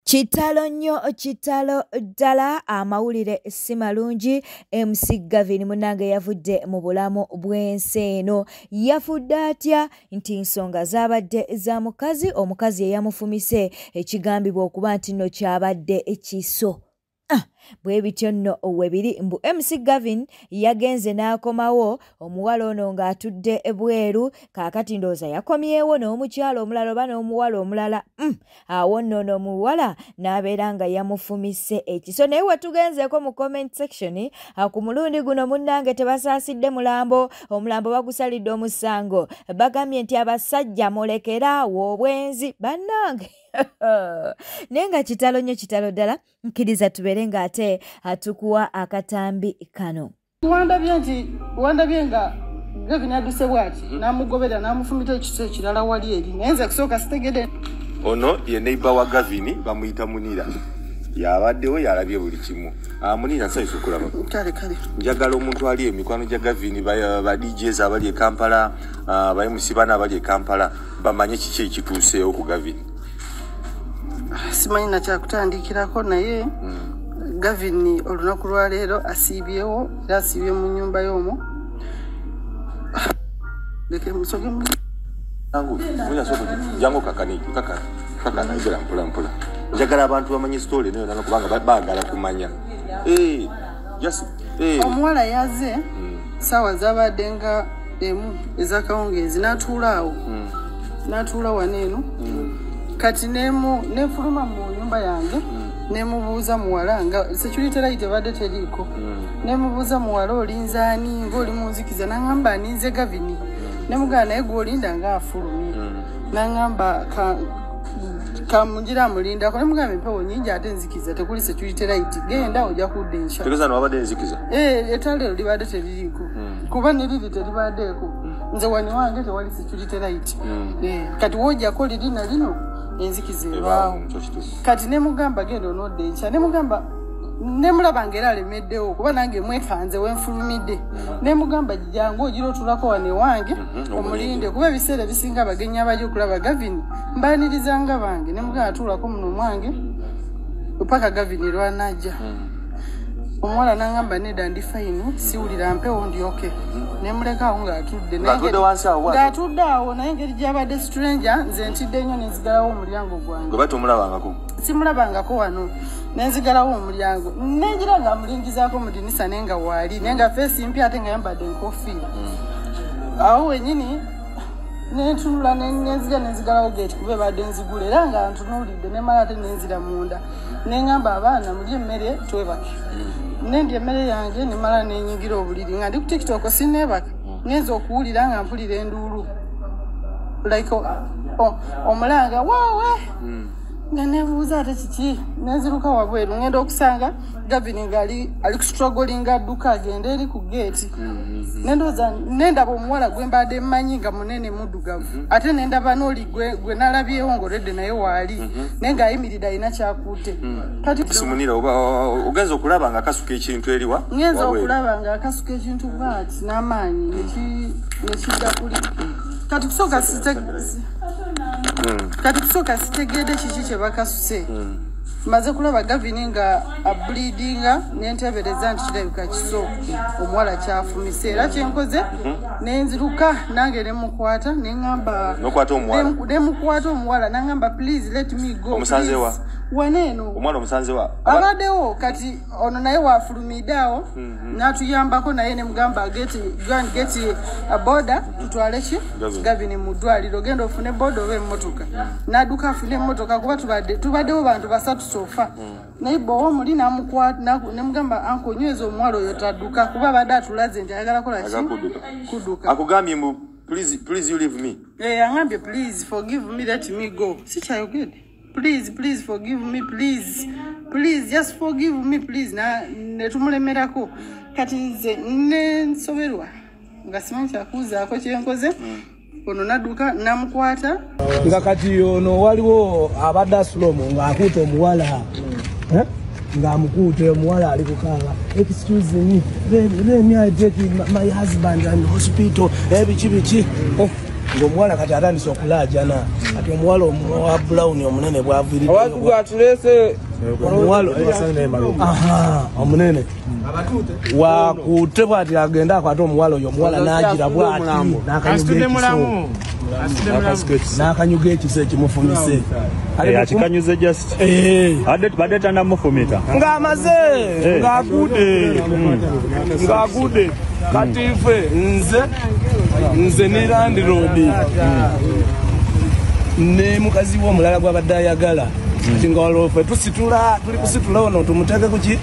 Kitalo nnyo, kitalo ddala, amawulire si malungi. MC Gavin munnange yavudde mu bulamu bw'ensi eno. Yafudde atya? Nti nsonga zaabadde za mukazi, omukazi eyamufumise ekigambibwa okuba nti nno kyabadde kiso. Bwe bityo nno we biri. Mbu MC Gavin yagenze n'akomawo, omuwala ono ng'atudde ebweru. Kaakati ndowooza yakomyewo n'omukyala omulala oba n'omuwala omulala. Awo nno n'omuwala n'abeera nga yamufumise ekiso. Naye we tugenzeeko mu comment section ku mulundi guno munnange tebasaasidde mulambo, omulambo bagusalidde omusango. Bagambye nti abasajja mulekeraawo obwenzi bannange. Naye nga kitalo nnyo, kitalo ddala. Nkiriza tubeere ng'ate atukuwa akatambi kano. Wandabye nti wandabye nga Gavin aduse bwati, n'amugobera n'amufumita ekiso ekirala wali eri, naye nze kusooka sitegedde. Ono ye neighbor wa Gavin, bamuyita Munira, yabaddewo, yalabye buli kimu. Munira, nsanyusa okulaba. Kale kale. Njagala omuntu ali emikwano gya Gavin, ba DJs abali e Kampala, ba MC bana abali e Kampala bamanye kiki ekituuseewo ku Gavin. Simanyi nakyakutandikirako, naye Gavin olunaku lwaleero asiibyewo, era asiibye mu nnyumba y'omwo. Leke musoge mu Jangu, Munira, sooka jangu kakani kaka kakana, yogera mpola mpola. Njagala abantu bamanye story nayo nana, kubanga baagala kumanya. Just Omuwala yaze saawa zabadde nga 1 ez'akawungeezi, n'atuula awo, n'atuula wano eno. Kati nemu nenfuluma mu nyumba yange, nemubuuza muwala, nga security light ebadde teriiko. Nemubuuza, "Muwala, olinze ani ng'oli mu nzikiza?" N'aŋŋamba, "Aninze Gavini." Nemugamba, "Naye gw'olinda ng'afulumye." N'aŋŋamba kamungira amulindako. Nemugamba, "Empewo nyingi ate nzikiza, tekuli security light, genda ojja kudda enkya." Tegeeza no wabadde enzikiza. Eh, ettala eryo libadde teririiko, kuba ne liri teribaddeeko. Nze wani wange tewali security light. Eh, kati wojjako liri na lino, enzikiza ebaawo. Kyo kituufu. Kati nemugamba, "Genda onodda enkya." Nemugamba, nemulaba ngaera alemeddewo, kuba nange mwekanze wenfulumidde. Nemugamba, "Jangu ogira otulako wano ewange, omulinde," kuba ebiseera ebisinga abagenyi abajja okulaba Gavin mbaanirizanga bange. Nemugamba, "Tuulako muno mwange paka Gavin lwanajja." Omuwala nangamba, "Nedda, ndi fine, siwulira mpewo, ndi okay." Nemulekaawo ng'atudde. Naye Ng'atudde wansi awo bw'ati? Ng'atudde awo, naye engeri gy'abadde stranger, nze ntidde nnyo nenzigalawo omulyango gwange. Gwe batomulabangako? Simulabangako wano. Nenzigalawo omulyango, nengira nga amulingizaako mu dinisa, naye nga waali, naye nga face mpya, ate nga yambadde enkofiira. Awo wenyini nentunula, nenzija nenzigalawo gate, kuba ebadde nzigula, era nga ntunuulidde. Nemala ate nenzira munda, neŋŋamba abaana, "Mulye emmere twebake." Nendya emmere yange, nemala nenyingira obuliri nga ndi ku TikTok, sineebaka. Ngenza okuwulira nga mpulira enduulu, like omulanga woowe, nga nebuuza ate kiki. Nenziruka wabweru, ngenda okusanga Gavin ngaali ali kustrugglinga adduka agenda eri ku geeti. Nendowooza nendaba omuwala gwe mbadde mmanyi nga munene muddugavu, ate nendaba n'oli gwe nalabyewo ng'olwedde naye waali, naye ng'ayimiridde alina kyakutte. Kati Simunira, oba ogenza okulaba nga akasuka ekintu eriwa? Ngenza Wabweru. okulaba ng'akasuka ekintu bwati n'amaanyi, nekidda kuli. Kati kusooka sitegedde kiki kye bakasuse. Maze kulaba Gavini nga ableedinga, nentebereza nti kirabika kiso omuwala kyafumise. Era kyenkoze, nenziruka nange nemukwata, neŋŋamba Nokwata omuwala? Nemukwata omuwala, naŋŋamba, "Please let me go." Omusanze wa? Please. Waneeno. Omwana omusanze wa? Abaddewo. Kati ono naye wafulumidde awo n'atuyambako, naye nemugamba, "Get, go and get a boda, tutwale ki?" Gavin. Gavin mu ddwaliro. "Genda ofune boda oba emmotoka." N'adduka afune emmotoka, kuba tubaddewo bantu basatu so far. Naye bwowa omuli namukwata, nemugamba, "Uncle, nyweza omuwala oyo tadduka," kuba abadde atulaze nti ayagala kola ki? Ayagala kudduka. Kudduka. Akugambye mbu, "Please, please, you leave me"? Eh, aŋambye, "Please forgive me, let me go." Sikyayogedde, "Please, please forgive me, please, please, just forgive me, please." Na netumulemerako. Kati nze nensoberwa nga simanyi kyakuuzaako. Kyenkoze, ono nadduka namukwata. Nga kati ono waliwo abadde asula omwo ng'akuuta omuwala. Eh? Ng'amukuute omuwala ali kukaaba, "Excuse me, let me, I take my husband and hospital," biki biki. Eh, Ng'omuwala kati atandise okulaajana kati omuwala owa Brown omunene bwaviiridde omuwala omunene wakutte bw'ati agenda akwate omuwala oyo omuwala n'agira bw'ati n'akanyuga ekiso ekimufumise akikanyuze just badde tannamufumita ng'amaze ng'agudde kati ffe nze ne landlord ne mukazi we omulala gw'abadde ayagala kati nga waliwo ffe tusitula tuli kusitula ono tumuteeke kuki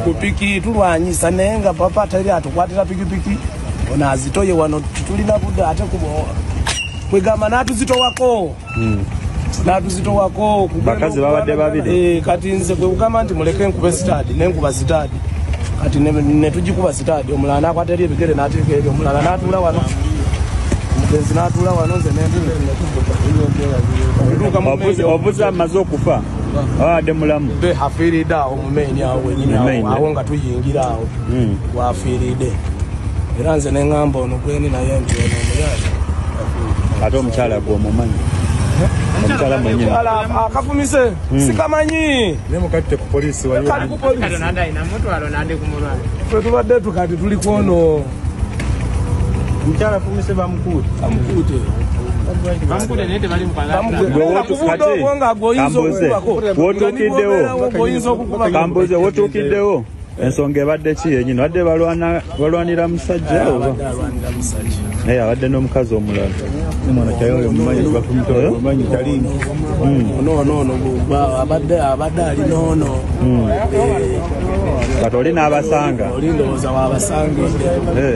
ku piki tulwanyisa naye nga papa teri atukwatira pikipiki ono azitoye wano tulina budde ate kwegamba n'atuzitowako n'atuzitowako bakazi babadde babiri kati nze kwe kugamba nti muleke nkube sitaadi nenkuba sitaadi kati ne tugikuba sitaadi omulala n'akwata eri ebigere n'ateeka eri omulala n'atuula wano omugenzi n'atuula wano nze nentuuka obuze amaze okufa abadde mulamu afiiridde awo mu maini awo wenyini awo nga tuyingira awo wafiiridde era nze ne ŋŋamba ono gweni naye nti ono omuyaaye ate omukyala gwe omumanyi omukyala mwennyini akafumise sikamanyi nemukatte ku poliisi kali ku poliisi ffe tubadde tukati tuli kwono omukyala afumise bamukuute kambuze wotuukiddewo ensonga ebadde ki yennyini badde balwanira musajja oba naye abadde n'omukazi omulala abadde ali noono kati oli n'abasanga oli ndowooza wabasangidde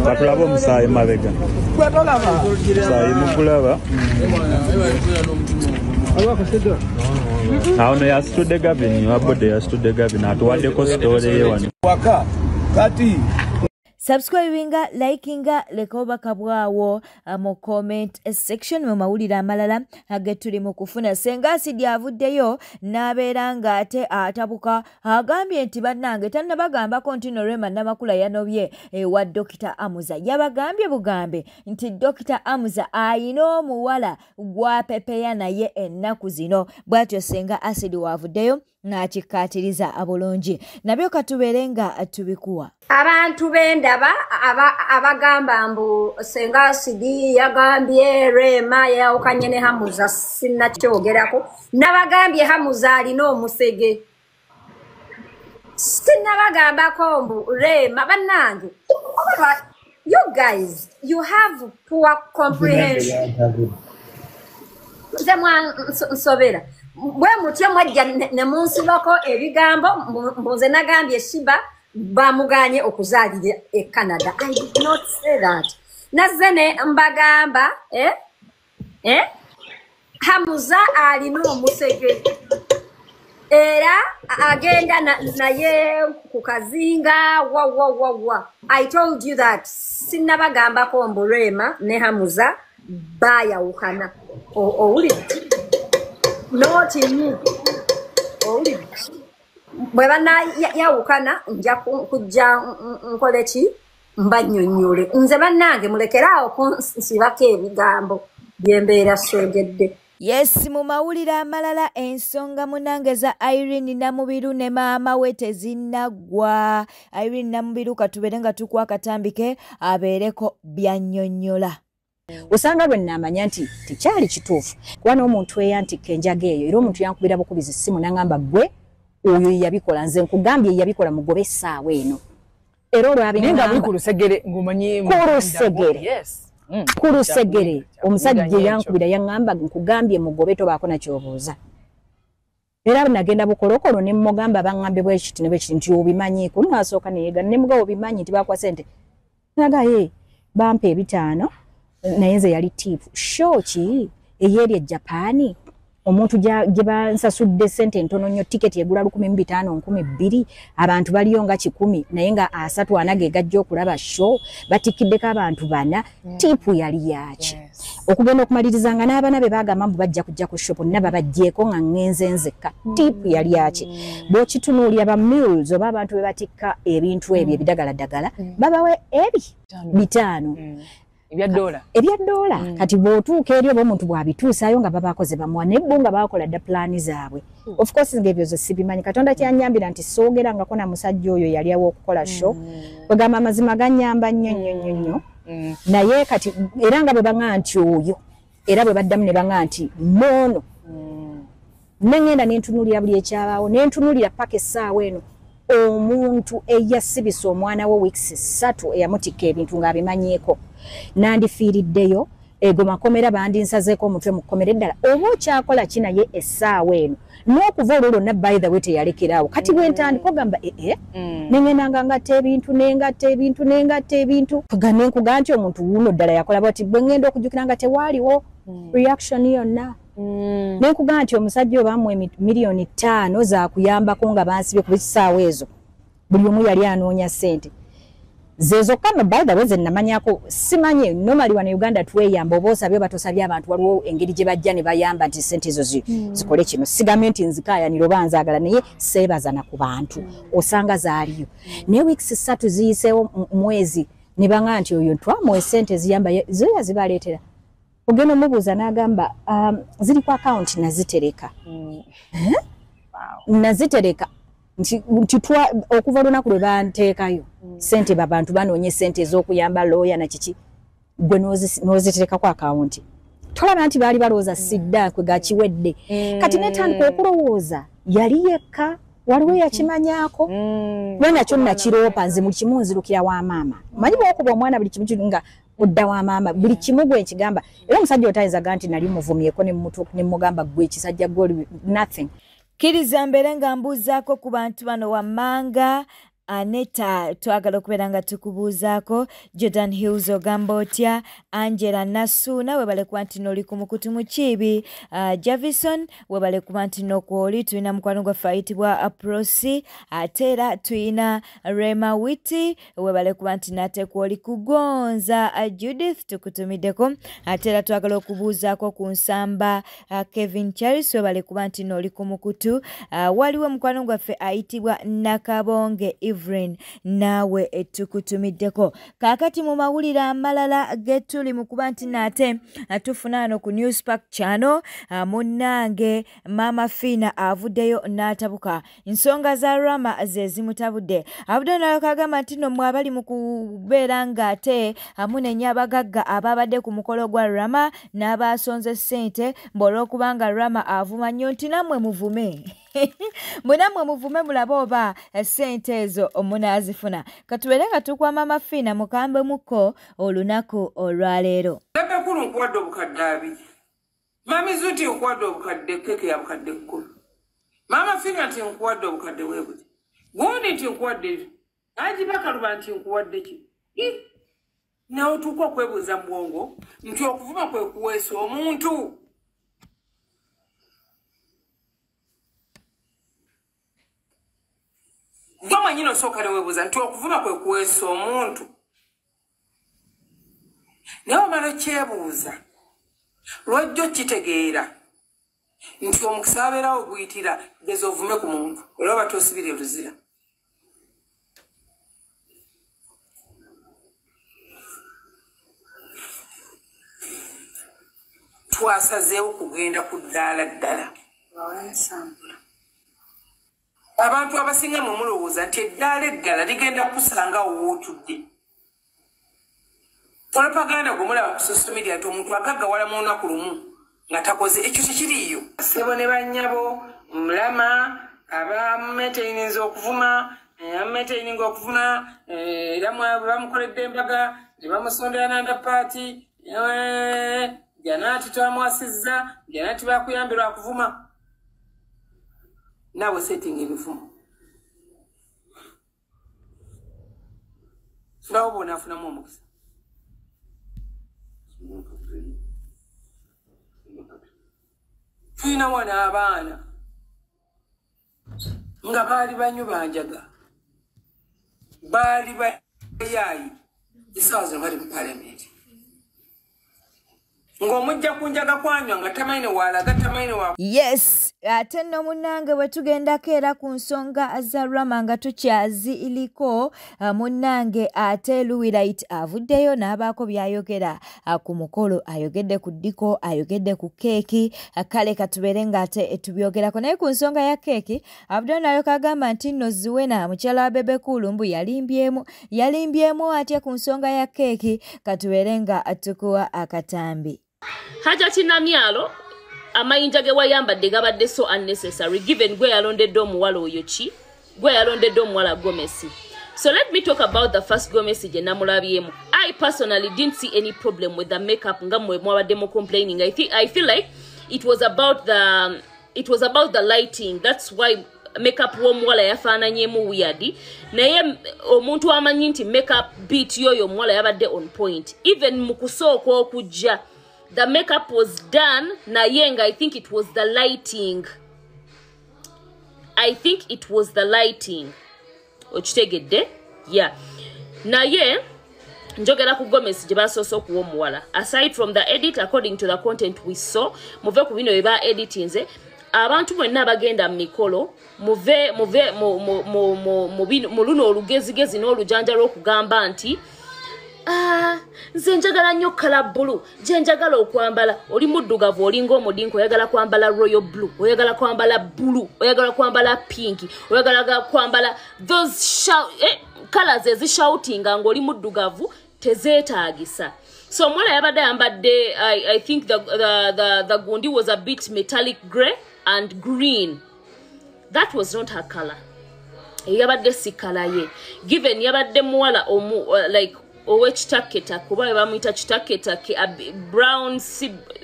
katulabe omusaayi mabega omusaayi mukulaba awo no yasitudde Gavin wabodde yasitudde Gavin atuwaddeko sitole ye wano waka kati subscribinga, likinga, leka obubaka bwawo mu comment section mu mawulire amalala ge tuli mu kufuna. Senga Asidi avuddeyo n'abeera ng'ate atabuka agambye nti bannange tannabagambako nti no Rema Namakula yanobye ewa Dr. Amuza. Yabagambye bugambe nti Dr. Amuza ayina omuwala gwapepeya naye ennaku zino. Bw'atyo Senga Asidi wavuddeyo n'akikkaatiriza bulungi. Nabyo katubeere nga tubikuwa. Abantu bendaba abagamba mbu Senga Asidi yagambye Rema yawukanye ne Hamuza sinnakyogerako. Nabagambye Hamuza alina omusege. Sinnabagambako mbu Rema bannange. You guys, you have poor comprehension. Nze mwansobera. Bwe mutyo mwajja ne munsibako ebigambo mbu nze nagambye Shiba bamuganye okuzaalira e Canada. I did not say that. Nazze ne mbagamba Hamuza alina omusege era agenda naye ku kazinga wa wa wa wa. I told you that. Sinnabagambako mbu Rema ne Hamuza bayawukana. Owulidde? Not me. Owulidde? Bwe banayawukana nja kujja nkole ki mbannyonnyole. Nze bannange mulekeraawo kunsibako ebigambo byembeera soogedde. Yes, mu mawulire amalala ensonga munange za Irene Namubiru ne maama we tezinnaggwa. Irene Namubiru katubeere nga tukuwa akatambike abeereko byannyonnyola. Osanga lwe namanya nti tekyali kituufu kuba n'omuntu eyantikka enjaga eyo era omuntu yankubira bukubizi essimu n'angamba gwe oyo yabikola nze nkugambye yabikola mugobe essaawa eno era olwabinga ku lusegere ng'omanyi ku lusegere omusajja yankubira yaŋŋamba nkugambye mugobe tobaako nakyobuuza era nagenda bukolokolo ne mmugamba baŋŋambye bwe kiti ne bwe kiti nti obimanyiiko naasooka neyeegana ne mugabo obimanyi nti bakuwa ssente nagaye bampa 5 naye nze yali tiipu show ki eyeri e Japan omuntu gye bansasudde ssente ntono nnyo tiketi egula 1500 2000 abantu baliyo nga 100 naye nga 34 ge gajja okulaba show batikiddeko abantu bana tiipu yali yaki okugenda okumaliriza nga n'abaana be bagamba mbu bajja kujja ku show bonna babaggyeko nga ŋŋenze nzekka tiipu yali yaki bw'okitunuulira ba mules oba abantu be batikka ebintu ebyo ebidagaladagala babawe ebi 5 Ebya dola. Ebya dola. Kati bw'otuuka eri oba omuntu bw'abituusaayo nga babakoze bamuwa naye bo nga bakola dda pulaani zaabwe. Of course ng'ebyo zo sibimanyi. Katonda kyanyambira nti soogerangako na musajja oyo yali awo okukola show. Kwegamba amazima gannyamba nnyo nnyo nnyo nnyo. Naye kati era nga bwe baŋŋa nti oyo era bwe baddamu ne baŋŋa nti moono. Ne ŋŋenda ne ntunuulira buli ekyabaawo ne ntunuulira paka essaawa eno omuntu eyasibisa omwana we weeks 3 eyamutikka ebintu ng'abimanyiiko nandifiiriddeyo ego makomera bandinsazeeko omutwe mu kkomera eddala oba okyakola ki naye essaawa eno n'okuva olwo lwonna by the way teyalekeraawo. Kati bwe ntandika ogamba ne ŋŋendanga ngatta ebintu nengatta ebintu nengatta ebintu ne nkuga nti omuntu wuuno ddala yakola bw'ati bwe ŋŋenda okujjukira nga tewaaliwo reaction yonna. Ne nkuga nti omusajja obamuwa miliyoni 5 zaakuyambako nga bansibye ku kisaawa ezo buli omu yali anoonya ssente zezo kama by the way ze namanyako simanye normally wano Uganda tweyamba oba osabye oba tosabye abantu waliwo engeri gye bajja ne bayamba nti ssente ezo zikole kino sigamye nti nzikaayanira oba nzaagala naye seebazana ku bantu osanga zaaliyo naye weeks 3 ziyiseewo mwezi ne baŋŋamba nti oyo twamuwa essente ziyamba zo yazibaleetera ogenda omubuuza n'agamba ziri ku account nazitereka. Nazitereka nti okuva olunaku lwe banteekayo ssente babantu banoonye ssente ez'okuyamba looya na kiki gwe n'ozitereka ku akawunti tolaba nti baali balowooza sidda kwe gakiwedde. Kati netandika okulowooza yali yekka waliwo yakimanyaako kuba nakyo nakiroopa nze buli kimu nzirukira wa maama manyi bw'okuba omwana buli kimu nga odda wa maama buli kimu gwe nkigamba era omusajja otayinza ga nti nali muvumyeko ne mugamba gwe ekisajja gwe nothing. Kkiriza mbeere nga mbuuzaako ku bantu bano wammanga. Aneta twagala okubeera nga tukubuuzaako. Jordan Hills ogamba otya? Angela Nasuuna webale kuba nti n'oli ku mukutu mukiibi. Javison webale kuba nti n'okwoli. Tulina mukwano gwaffe ayitibwa Prosi ate era tulina Rema Witi webale kuba nti nate kwoli. Kugonza Judith tukutumiddeko ate era twagala okubuuzaako ku Nsamba Kevin Charles webale kuba nti n'oli ku mukutu. Waliwo mukwano gwaffe ayitibwa Nakabonge Ivrin naawe tukutumiddeko. Kaakati mu mawulire amalala getuli mu kuba nti nate tufuna wano ku Newspark channel munnange Mama Fina avuddeyo n'atabuka ensonga za Rama ze zimutabudde. Avuddeyo n'akagamba nti nno mmwe abali mu kubeera ng'ate munenya abagagga ababadde ku mukolo gwa Rama n'abasonze ssente mbu olw'okubanga Rama avuma nnyo nti nammwe muvume munamwe muvume mulabe oba ssente ezo munaazifuna. Katubeere nga tukwa Mama Fina mukambe muko olunaku olwaleero. Ebekulu nkuwadde obukadde 2. Mami Zuti nkuwadde obukadde keke ya bukadde 10. Mama Fina nti nkuwadde obukadde bwebuti. Gundi nti nkuwadde Haji Bakaluba nti nkuwadde ki? N'otuuka okwebuuza mu bwongo nti okuvuma kwe kuweesa omuntu. Gwe mwennyini osooka ne weebuuza nti okuvuma kwe kuweesa omuntu. Naye omala okyebuuza lwajja okitegeera nti omukisa abeerawo guyitira geza ovume ku muntu olwaba tosibira oluzira. Twasazeewo kugenda ku ddaala ddala. Abantu abasinga mwe mulowooza nti eddaala eddala ligenda kusanga wootudde. Propaganda gwe mulaba ku social media nti omuntu agaggawala mu lunaku lumu nga takoze ekyo tekiriiyo. Ssebo ne bannyabo mulama abamumaintaininze okuvuma abamumaintaininga okuvuma era bamukoledde embaga ne bamusondera nanda paati janaati twamwasizza janaati bakuyambirwa akuvuma. Naawe setting ebivumo ngawo bonaafunamu omukisa. Tulina wano abaana nga baali banywi banjaga baali bayaayi essaawa zino bali mu paalamenti. Ng'omujja kunjaga kwanywa nga tamanyi walaga tamanyi wa. Yes, ate nno munnange bwe tugendako era ku nsonga za Rama nga tukyaziiliko, munnange ate Luwilight avuddeyo n'abaako by'ayogera ku mukolo, ayogedde ku ddiko, ayogedde ku keeki, kale katubeere ng'ate tubyogerako. Naye ku nsonga ya keeki avuddeyo n'alyoka agamba nti nno Zuena mukyala wa Bebe Cool mbu yalimbyemu atya ku nsonga ya keeki. Katubeere nga tukuwa akatambi. Hajati Namyalo amayinja ge wayambadde gabadde so unnecessary given gwe yalondedde omuwala oyo ki gwe yalondedde omuwala gomesi. So let me talk about the first gomesi gye namulabyemu. I personally didn't see any problem with the makeup nga mmwe mwabadde mu complaining. I feel like it was about the lighting. That's why makeup w'omuwala yafaananyeemu weird. Naye omuntu amanyi nti makeup beat yoyo omuwala yabadde on point. Even mu kusooka okujja the makeup was done, naye nga I think it was the lighting. I think it was the lighting. Okitegedde? Yeah. Naye njogera ku gomesi gye basoose okuwa omuwala. Aside from the edit, according to the content we saw, muve ku bino bye ba editinze, abantu bonna abagenda mu mikolo, muve mu luno olugezigezi n'olujanja lw'okugamba nti nze njagala nnyo kala bbulu, gye njagala okwambala. Oli muddugavu, olinga omudinko, oyagala kwambala royal blue, oyagala kwambala blue, oyagala kwambala pink, oyagala kwambala those colors ezishoutinga ng'oli muddugavu tezeetaagisa. So omuwala yabadde ayambadde, I think the gundi was a bit metallic grey and green. That was not her color. Yabadde si color ye. Given yabadde muwala like ow'ekitaketake, oba bamuyita kitaketake, brown,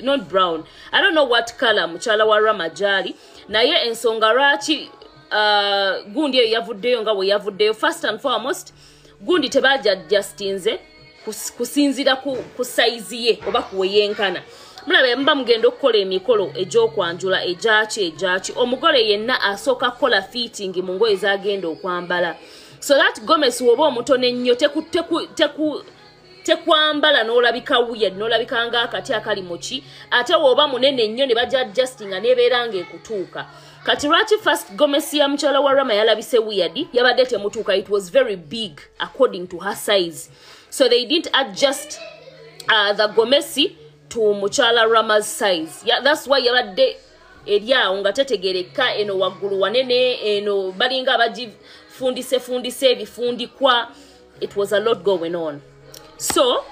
not brown, I don't know what color mukyala wa Rama gyali. Naye ensonga lwaki gundi eyo yavuddeyo nga bwe yavuddeyo, first and foremost gundi tebajadjustinze kusinziira ku size ye oba ku weyenkana. Mulabe muba mugenda okukola emikolo egy'okwanjula egyaki, omugole yenna asooka kukola fitting mu ngoye z'agenda okwambala. So that gomesi woba omutono ennyo tekwambala n'olabika weird, n'olabika ng'akati akali muki, ate woba munene ennyo ne bajja adjustinga n'ebeera ng'ekutuuka. Kati lwaki first gomesi ya mukyala wa Rama yalabise weird, yabadde temutuuka, it was very big according to her size. So they didn't adjust the gomesi to mukyala Rama's size. Yeah, that's why yabadde eri awo nga tetegereka, eno waggulu wanene, eno balinga abagifundise ebifundikwa. It was a lot going on. So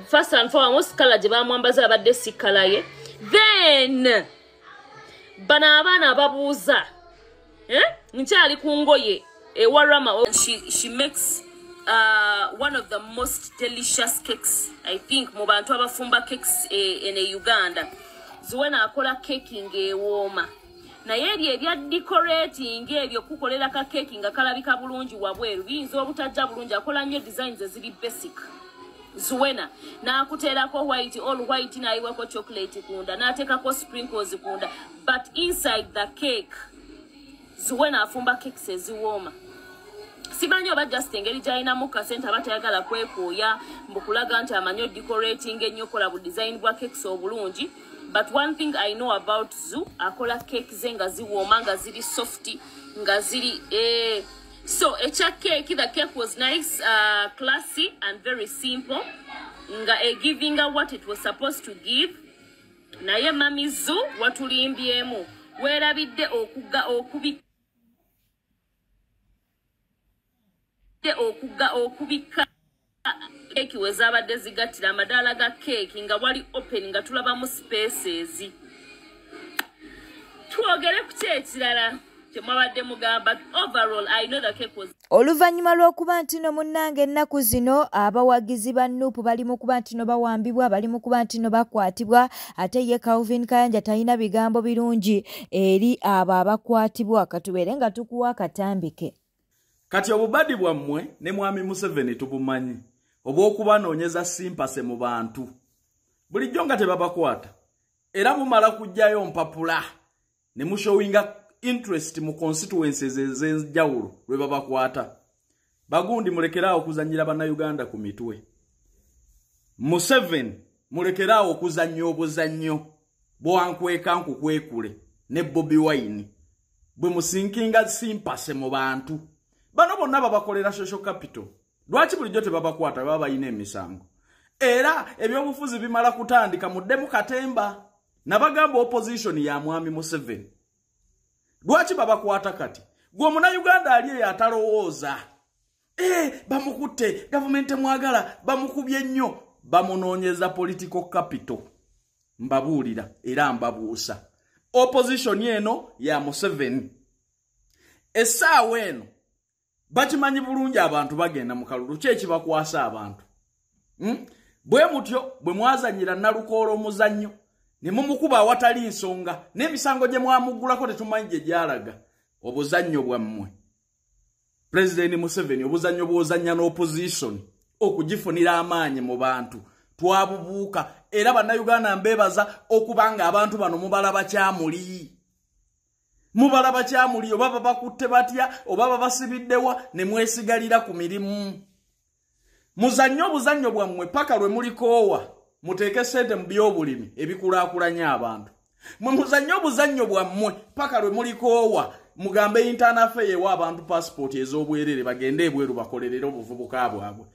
first and foremost color gye bamwambaza abadde si color ye. Then bano abaana ababuuza, nkyali ku ngoye ewa Rama. She makes one of the most delicious cakes, I think, mu bantu abafumba cakes in Uganda. Zuena akola cake ng'ewooma. Naye ebyo ebya decorating ebyo kukolera ka cake nga kalabika bulungi wabweru biyinza obutajja bulungi. Akola nnyo designs eziri basic. Zuena n'akuteerako white, all white, n'ayiwako chocolate kunda, n'ateekako sprinkles kunda, but inside the cake Zuena afumba cakes eziwooma. Simanyi oba just engeri gy'alinamu kasente aba tayagala kwekooya mbu kulaga nti amanyi decorating ennyo, kola bu design bwa cakes obulungi. But one thing I know about Zu, akola cake ze nga ziwooma, nga ziri soft, nga ziri So ekya cake, the cake was nice, classy and very simple, nga giving her what it was supposed to give. Naye mami Zu watulimbyemu, weerabidde okubikka keeki we zaabadde zigattira amadaala ga keeki nga wali open nga tulabamu spaces. Twogere ku ki ekirala kyemwabadde mugamba? Overall I know the cake was. Oluvannyuma lw'okuba nti no munnange ennaku zino abawagizi ba NUP bali mu kuba nti no bawambibwa, bali mu kuba nti no bakwatibwa, ate ye Calvin Kayanja talina bigambo birungi eri abo abakwatibwa. Katubeere nga tukuwa akatambike. Kati obubadi bwammwe ne mwami Museveni tubumanyi obw'okubanoonyeza simpase mu bantu. Bulijjo nga tebabakwata era mumala kujjayo mpapula ne mushowinga interest mu constituencies ez'enjawulo lwe babakwata. Bagundi mulekeraawo okuzannyira Bannayuganda ku mitwe. Museveni Mulekeraawo okuzannya obuzannyo bwankweka nkukwekule ne Bobi Wine bwe musinkinga simpase mu bantu. Bano bonna babakolera social capital. Lwaki bulijjo tebabakwata baba balina emisango? Era ebyobufuzi bimala kutandika muddemu katemba. Nabagamba opposition ya mwami Museveni. Lwaki babakwata kati? Gwe omunnayuganda ali eyo atalowooza, bamukutte, gavumenti mwagala, bamukubye nnyo, bamunoonyeza political capital. Mbabuulira era mbabuusa, opposition eno ya Museveni. Essaawa eno bakimanyi bulungi abantu bagenda mu kalulu. Ki ekibakwasa abantu? Bwe mutyo bwe mwazanyira Nalukoola omuzannyo ne mumukuba awatali nsonga, n'emisango gye mwamuggulako tetumanyi gye gyalaga. Obuzannyo bwammwe, Pulezidenti Museveni, obuzannyo bw'ozannya n'opposition okugifunira amaanyi mu bantu twabubuuka. Era bannayuganda mbeebaza okubanga abantu bano mubalaba kyamuli, mubalaba kyamuli, oba babakutte batya oba babasibiddewa ne mwesigalira ku mirimu. Muzannye obuzannyo bwammwe paka lwe mulikoowa, muteeke ssente mu byobulimi ebikulaakulanya abantu. Mwe muzannye obuzannyo bwammwe paka lwe mulikoowa, mugambe internal affairs ewa abantu passport ez'obwerere bagende ebweru bakolerere obuvubuka bwabwe.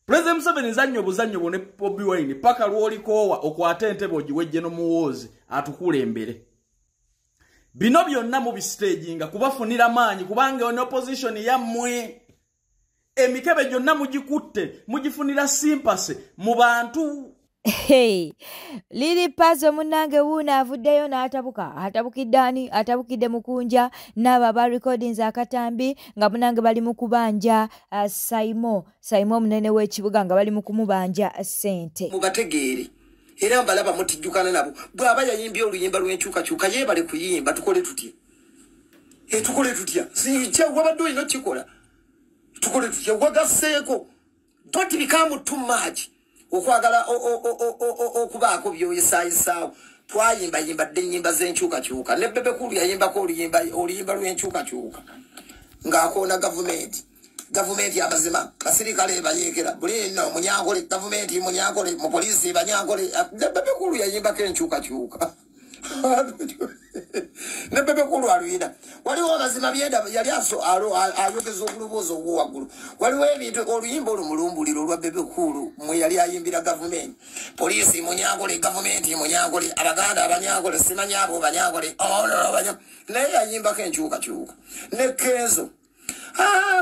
President Museveni zanyo obuzannyo bwo ne Bobi Wine paka lw'olikoowa okwate entebe ogiwejje n'omuwoozi atukulembere. Bino byonna mubistaging kubafunira maanyi, kubanga ono opposition yammwe emikebe gyonna mugikutte, mugifunira simpase mu bantu. Hey, Lili Pazo munnange wuuno avuddeyo n'atabuka. Atabukidde ani? Atabukidde Mukunja n'abo aba recordings akatambi nga munnange bali mu kubanja Saimo omunene w'ekibuga nga bali mu kumubanja ssente. Mubategeere era mbalaba mutijjukana nabo. Bw'aba yayimbye oluyimba lw'enkyukakyuka yeebale kuyimba, tukole tutya? Tukole tutya? Wabadde olina okukikola, tukole tutya? Wagasseeko, don't become too much okwagala okubaako byoyisaayisaawo. Twayimbayimba dde ennyimba z'enkyukakyuka, ne Bebe Cool yayimbako oluyimba lw'enkyukakyuka ng'akoona gavumenti. Gavumenti amazima, basirikale bayeekera, buli nno munyankole, gavumenti munyankole, mu poliisi banyankole. Ne Bebe Cool yayimbako enkyukakyuka, ne Bebe Cool aluyina. Waliwo amazima byenda yali ayogeza obuloboozi obwowaggulu. Waliwo ebintu oluyimba olumulumbuliro olwa Bebe Cool mwe yali ayimbira gavumenti. Poliisi munyankole, gavumenti munyankole, Abaganda abanyankole, simanyi abo banyankole, naye yayimbako enkyukakyuka. Ne Kenzo,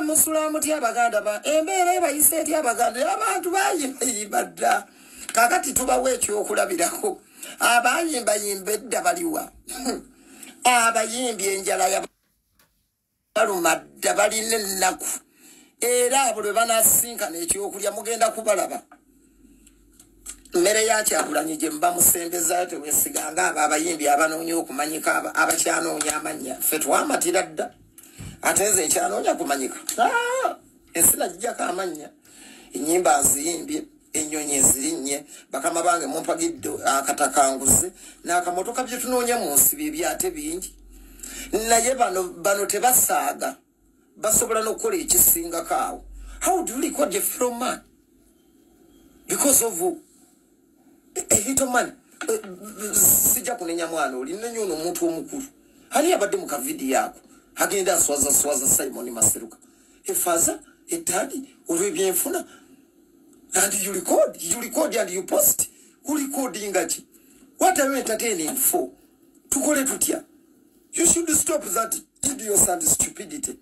musula mutya Abaganda ba embeera ebayise etya Abaganda, abantu bayimbayimba dda. Kaakati tubawa ekyokulabirako, abayimbayimba edda baliwa? Abayimbi enjala ya baluma dda, balina ennaku, era abo lwe banasinkana ekyokulya mugenda kubalaba. Mmere ya Kyagulanyi gye muba musembezaayo teweesiganga abo abayimbi abanoonya okumanyika, abakyanoonya amannya. Ffe twamatira dda, ate nze nkyanoonya kumanyika. Ensi nagijjako amannya, ennyimba nziyimbye, ennyonyi ezirinnye, bakama bange mumpagidde akatakanguze n'akamotoka bye tunoonya mu nsi bye byate bingi. Naye bano tebasaaga, basobola n'okukola ekisingako awo. How do you record a fellow man because of a little man? Sijja kunenya mwana oli, nnenya ono omuntu omukulu. Ani abadde mu kavidiyo ako agenda aswaza swaza Simon Maseruka, efaza etadi olw'ebyenfuna, and you record and you post. Urecordinga ki? What are you entertaining for? Tukole tutya? You should stop that idiocy and stupidity.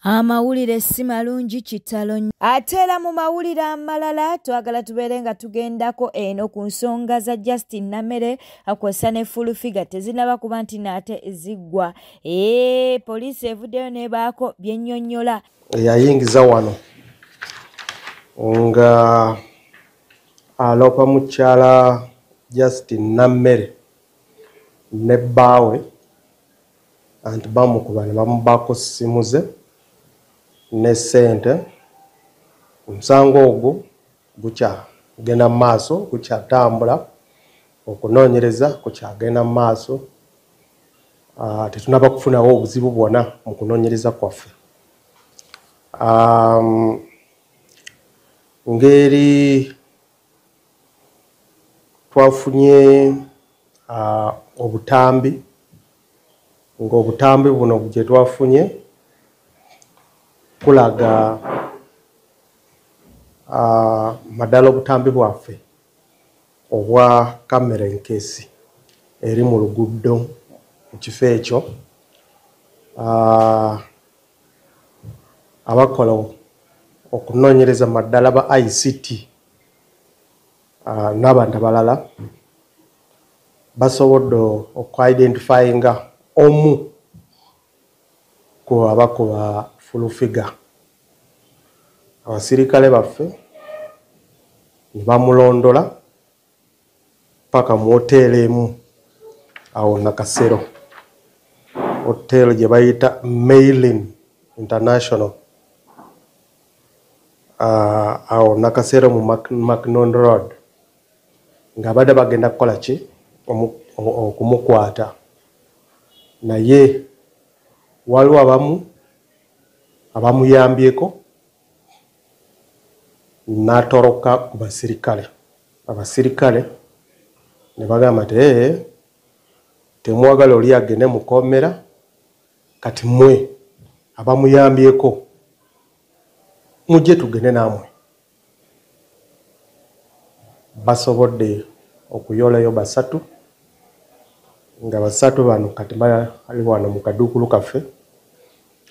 Amawulire si malungi, kitalo nnyo. Ate era mu mawulire amalala twagala tubeere nga tugendako eno ku nsonga za Justin Namere akwesa ne Full Figure tezinaba kuba nti naate ziggwa. Poliisi evuddeyo n'ebaako byennyonnyola. Yayingiza wano nga aloopa mukyala Justin Namere ne bbaawe anti bamukuba ne bamubaako ssimu ze ne ssente. Omusango ogwo gukyagenda mu maaso, gukyatambula, okunoonyereza kukyagenda mu maaso. Tetunaba kufunawo obuzibu bwonna mu kunoonyereza kwaffe. Ngeri twafunye obutambi, ng'obutambi buno gye twafunye kulaga madala obutambi bwaffe obwa kamera enkesi eri mu luguudo mu kifo ekyo. Abakola okunoonyereza maddala ba ICT n'abantu abalala basobodde okuidentifyinga omu ku abakuba Full Figure. Abasirikale baffe ne bamulondola paka mu hoteeri emu awo Nakasero, hoteeri gye bayita Mailin International, awo Nakasero mu Macnon Road, nga badde bagenda kukola ki okumukwata, naye waliwo abamu abamuyambyeko n'atoloka ku basirikale. Abasirikale ne bagamba nti temwagala oli agende mukomera, kati mmwe abamuyambyeko mujje tugende nammwe. Basobodde okuyolayo basatu, nga basatu bano kati bali wano mu kaduukulu kaffe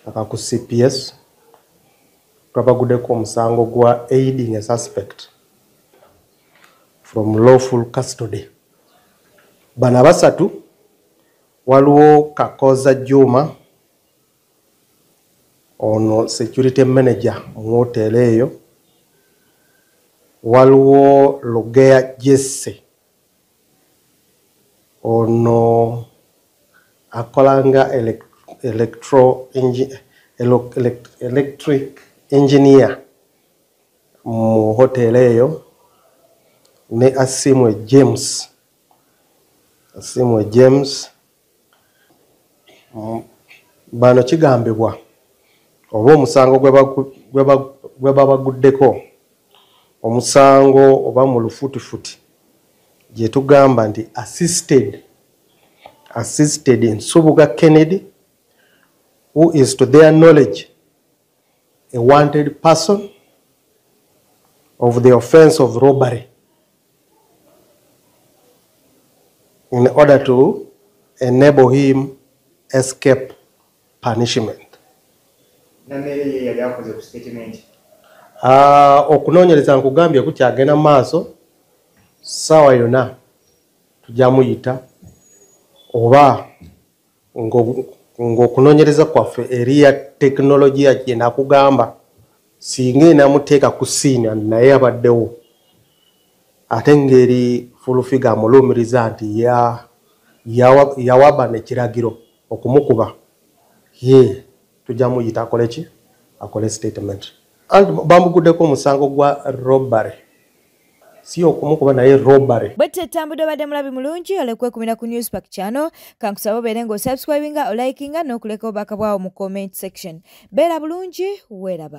akaku CPS. Twabaguddeko omusango gwa aiding a suspect from lawful custody. Bano abasatu waliwo Kakoza Juma, ono security manager mu hoteeri eyo, waliwo Lugea Jesse, ono akolanga electric engineer mu hoteeri eyo, ne Asimwe James. Asimwe James bano kigambibwa oba omusango gwe babaguddeko, omusango oba mu lufutifuti gye tugamba nti assisted Nsubuga Kennedy, who is to their knowledge a wanted person of the offense of robbery, in order to enable him escape punishment. Okunoonyereza nkugambye kukyagenda maaso, ssaawa yonna tujja muyita, oba ng'okunoonyereza kwaffe eri ya tekinologiya gye nakugamba singa enamuteeka ku siini naye abaddewo, ate ngeri Full Figure amulumiriza nti yawaba n'ekiragiro okumukuba, ye tujja muyita akole ki, akole statement. Anti bamuguddeko omusango gwa robbery, si okumukuba naye robbery. Bwe tetambudde obadde mulabi mulungi, olekwekumira ku Newspark channel. Kankusaba obeere ng'osubscribinga, olikinga n'okuleka obubaka bwawo mu comment section. Beera bulungi, weeraba.